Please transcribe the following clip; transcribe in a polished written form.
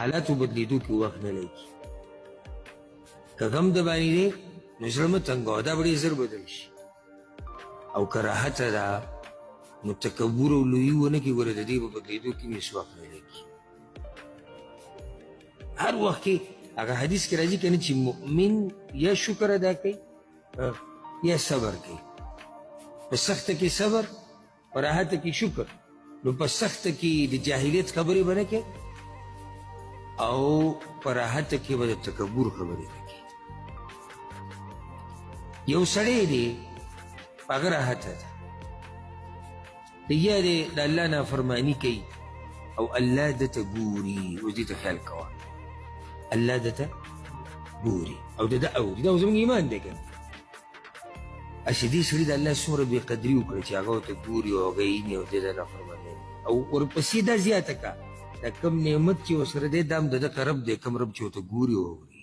حالاتو بدلېدو کې وخت نه لګي. که غم د باندې دی نو زړه مه تنګوه، دا به ډېر زر بدل شي. او که راحته ده نو تکبر او لویي ونه کړي، ګوره د دې په بدلېدو کې هم هېڅ وخت نه لګي. هر وخت کې هغه حدیث کې راځي که نه چې مؤمن یا شکر ادا کوي یا صبر کوي. په سخته کې صبر، په راحته کې شکر. نو په سخته کې د جاهلیت خبرې به نه کوي او په راحته کې به د تکبر خبرې نه کوي. یو سړی دی هغه راحته ده، لګیا دی د الله نافرماني کوي او الله ده ته ګوري. اوس دې ته خیال کوه، الله ده ته ګوري او د ده اوري. دا زموږ ایمان دی که نه؟ هسې دې سړي د الله څومره بې قدري وکړه چې هغه ورته ګوري او هغه یې ویني او دی د نافرماني او ورپسې دا زیاته کړه، دا کوم نعمت چې ورسره دی دا هم د دغه رب دی، کوم رب چې ورته ګوري او اوري.